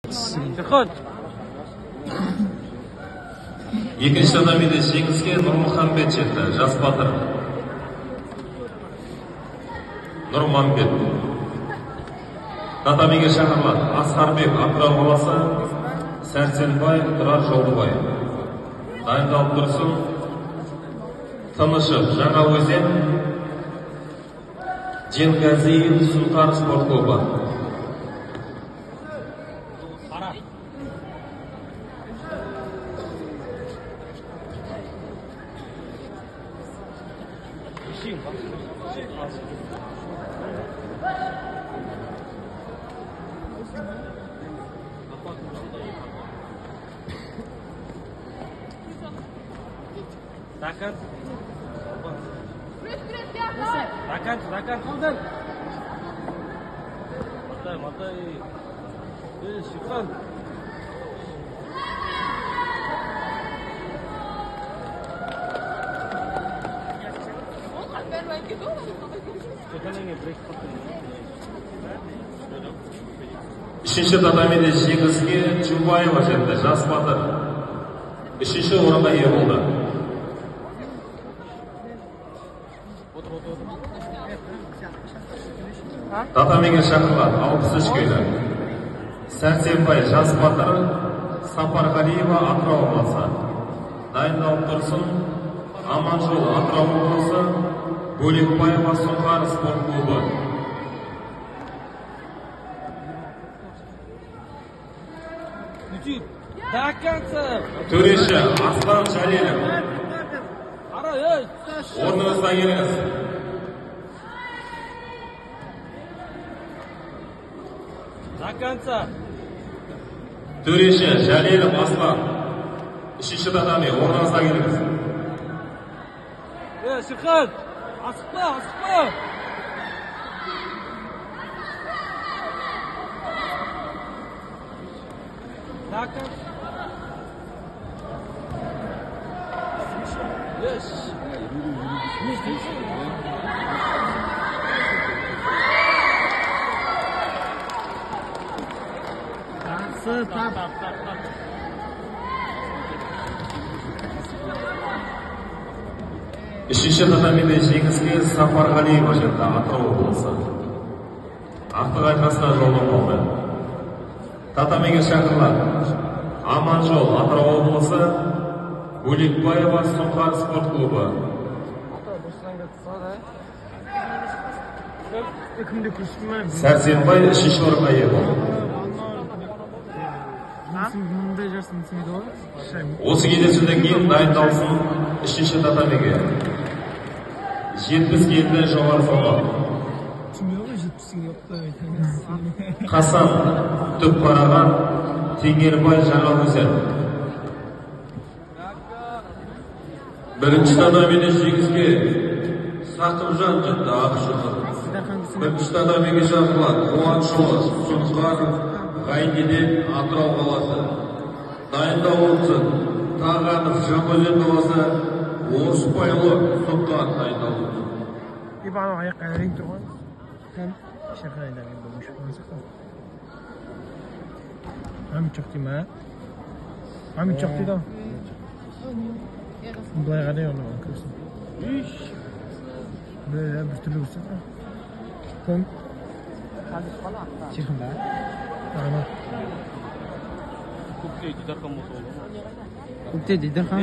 Шерхан. Екінші татамиде жеңіске Нұрмұхамбет жетті, жас батыр. Нұрманбет. Татамиге шақырылады Асқарбек, Атырау қаласы, Сәрсенбай, Тұрар Жолдыбай. Дайындалып тұрсын. Тынышев, Жаңаөзен, Дженгазиев, Сұңқар спорт клубы. Үшінші татамиде жеңіске Чубаева жетті, жас батыр. Үшінші орынға ие болды. Татамиге шақырылады 63 келі. Сәрсенбай, жас батыр, Сапарғалиева, Атырау облысы. Дайындалып тұрсын. Аманжол, Атырау облысы, Бөлекбаева, Сұңқар спорт клубы. Төреші Аслан Жалелов. Орныңызға келіңіз. До конца. Төреші Жалелов Аслан. Үшінші татами, орныңызға келіңіз. Шерхан, асықпа, асықпа. До конца. Үшінші татамиде жеңіске Сапарғалиева жетті, Атырау облысы. Ақтық айқасына жолдама алды. Татамиге шақырылады Аманжол, Атырау облысы, Бөлекбаева, Сұңқар спорт клубы. Сәрсенбай үшінші орынға ие болды. Осы кездесуден кейін дайындалсын үшінші татамиге. 70 келіден жоғары салмақ. Қасан, Түпқараған, Теңгербай, Жаңаөзен. Бірінші татамиде жеңіске Сақымжан жетті, Ақшұқыр. Бірінші татамиге шақырылады Қуанышұлы, Сұңқар, Ғайниден, Атырау қаласы. Дайындалсын Тағанов, Жаңаөзен қаласы, Оспайұлы, Сұңқар дайындалсын. Былай қарай оны көрсін. Былай бір түрлі көрсетті. Кім? Шерхан ба? Ана. Көкте Дидархан болса болады ма? Көкте Дидархан.